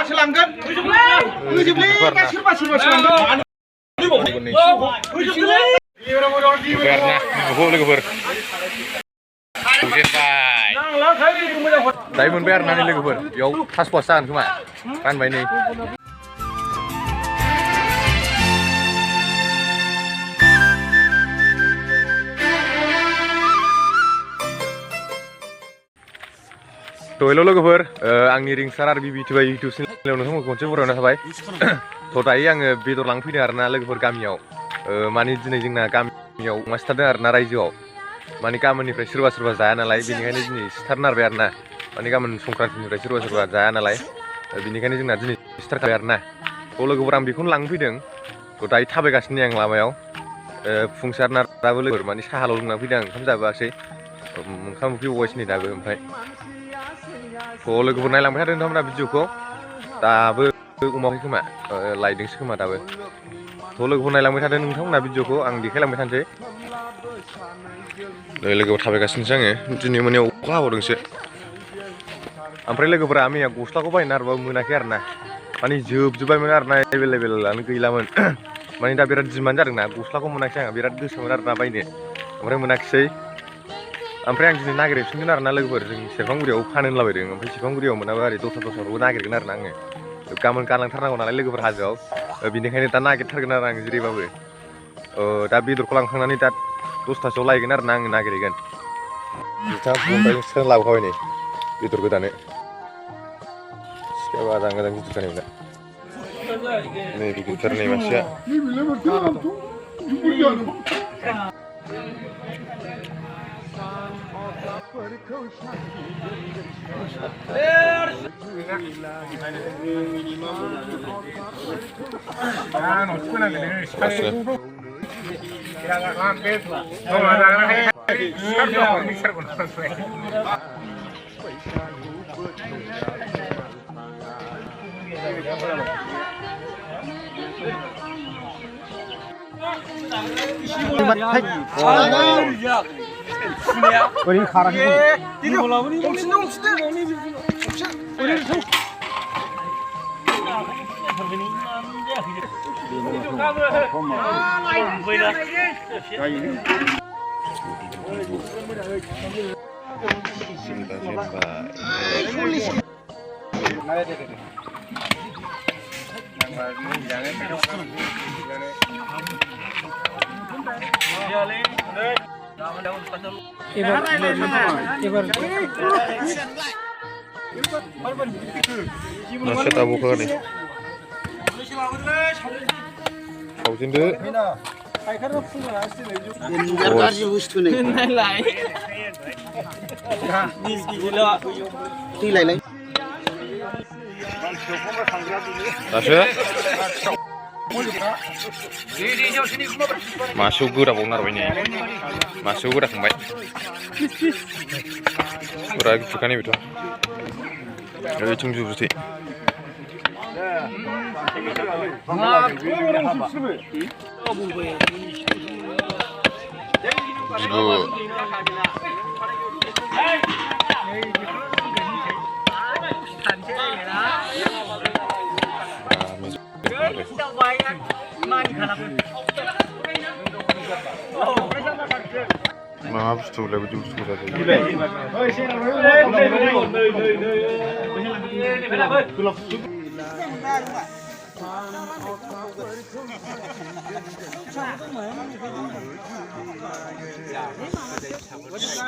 सोलांगोन होजोबलै सोरबा सोलांगोन लोगोफोर दायो मोनबाय आरो ना लोगोफोर बेयाव फास पस्ट जागोन खोमा रानबाय नै थ' हेल' लोगोफोर आंनि रिंसार आरो बिबिटिभाइ इउटुब चेनेलाव नोंथांमोनखौ खनसे बरायना थाबाय थ' दायो आङो बेदर लांफैदों आरो ना लोगोफोर गामियाव माने दिनै जोंना गामियाव अमा सिथारदों आरो ना रायजोआव माने गाबोननिफ्राय सोरबा सोरबा जाया नालाय बेनिखायनो दिनै सिथारनारबाय आरो ना माने गाबोन संक्रान्तिनिफ्राय सोरबा सोरबा जाया नालाय बेनिखायनो जोंना दिनै सिथारखाबाय आरो ना थ' लोगोफोर आं बेखौनो लांफैदों थ' दायो थाबायगासिनो आं लामायाव फुंसार नाराबो लोगोफोर माने साहाल' लोंना फैदों आं ओंखाम जाबोआसै ओंखाम ओंख्रि बावगासिनो दाबो ओमफ्राय थ' लोगोफोर नायलांबाय थादों नोंथांमोना भिडिअखौ दाबो अमाखै खोमा लायदोंसो खोमा दाबो थ' लोगोफोर नायलांबाय थादों नोंथांमोना भिडिअखौ आं देखायलांबाय थानोसै लोगोआव थाबायगासिनोसो आङो दिनै मोनायाव अखा हाबावदोंसो ओमफ्राय लोगोफोरा मैया गस्लाखौ बायनो नागिरबाबो मोनाखै आरो ना माने जोबजोब्बायमोन आरो ना एभेलेबेलानो गैलामोन माने दा बिराद डिमान्ड जादों ना गस्लाखौ मोनाखिसै आंहा बिराद गोसोमोन आरो ना बायनो ओमफ्राय मोनाखिसै ओमफ्राय आं दिनै नागिरफिनगोन आरो ना लोगोफोर जों सेरफांगुरियाव फानो होनलाबायदों ओमफ्राय सेरफांगुरियाव मोनाबा ओरै दस्रायावबो नागिरगोन आरो ना आङो गाबोन गालांथारनांगौ नालाय लोगोफोर हाजोआव बेनिखायनो दा नागिरथारगोन आरो आं जेरैबाबो दा बेदरखौ लांखांनानै दा 10थासोआव लायगोन आरो ना आङो नागिरहैगोन बिथाङा बुंबाय सोर लाबोखाबाय नै बेदर गोदानो सिखाया आजां गाजां गिदिरखानि बेना नै गिदिरथार नै मानसिया ओरै खाराखै Nasi tahu bukan nih. Kau cinta? Masuk gue udah bongkar ini. Masuk gue udah kembali. Udah gitu kan itu. Udah cungju sih. Maaf, sudah baju sudah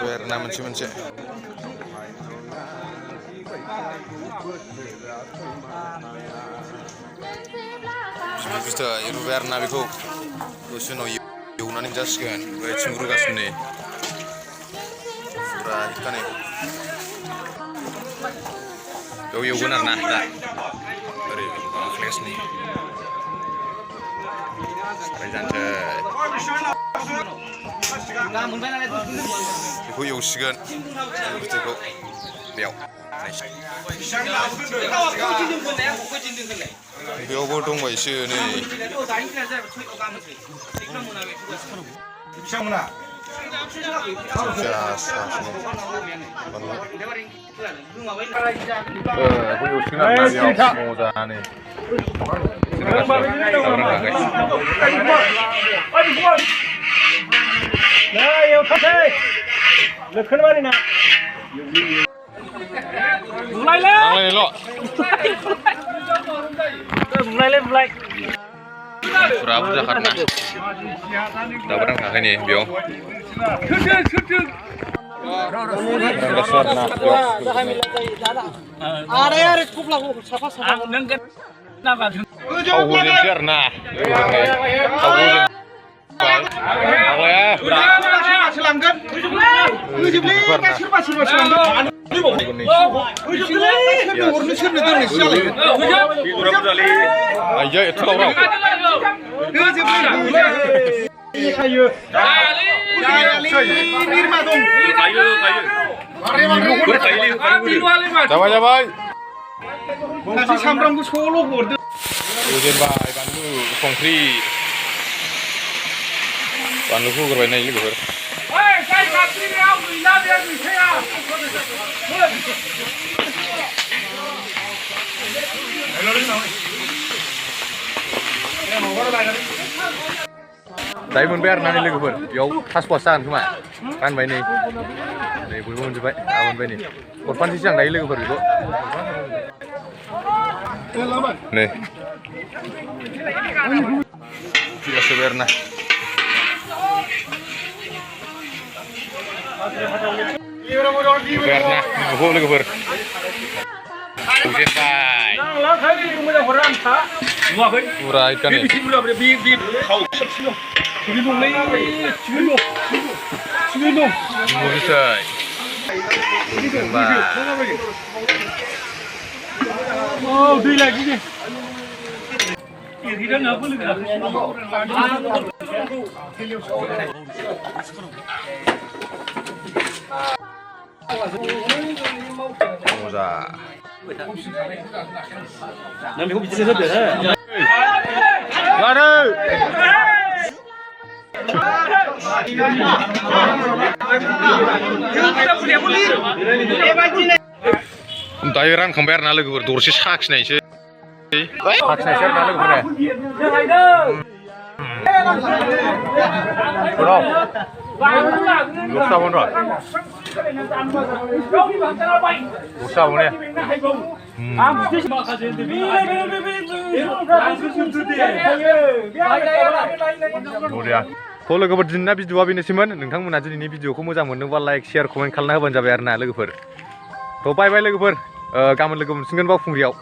Berna menci. Kita itu berna begitu. Usuno Yunan jaskan, baik cungru kasne. Surah ikan ni. Yo benar nah tak. Dari flash ni. Rejanca. Iku yo sigan. Iku biau. Biau botong baisi ni. Pura buja karena dapat kakek nih biong. Ayo itu kau orang. Jabai. Kasih sampram ku solo gordo. Mwnjajenbai bantu konkri. Bantu ku kerana ini gur. Saya kasih dia, dia saya. Đấy muốn bé ăn đi luôn yếu passport sang không ạ ăn vậy này này bùi bông vậy ăn vậy này một phần thì chẳng đấy luôn rồi này tidak sebenarnya Berna, gue lagi ber. Mwnjajenbai. Murah ikan ya. Murah. Mwnjajenbai. Oh, di lagi nih. Murah. Nanti aku bicara saja. Waduh. Daerah kembar nalar gue dorsi saks nih sih. Saks nih sih nalar gue. Bro. Lusa mana? Lusa mana? Mudah. Kalau logoफोर दिनैना भिडिअआ बेनोसैमोन नोंथांमोना दिनैनि भिडिअखौ मोजां मोनदोंबा like share comment खालामना होबानो जाबाय आरोना लोगोफोर थ' बाय बाय लोगोफोर गाबोन लोगो मोनसिगोन बावखुंग्रियाव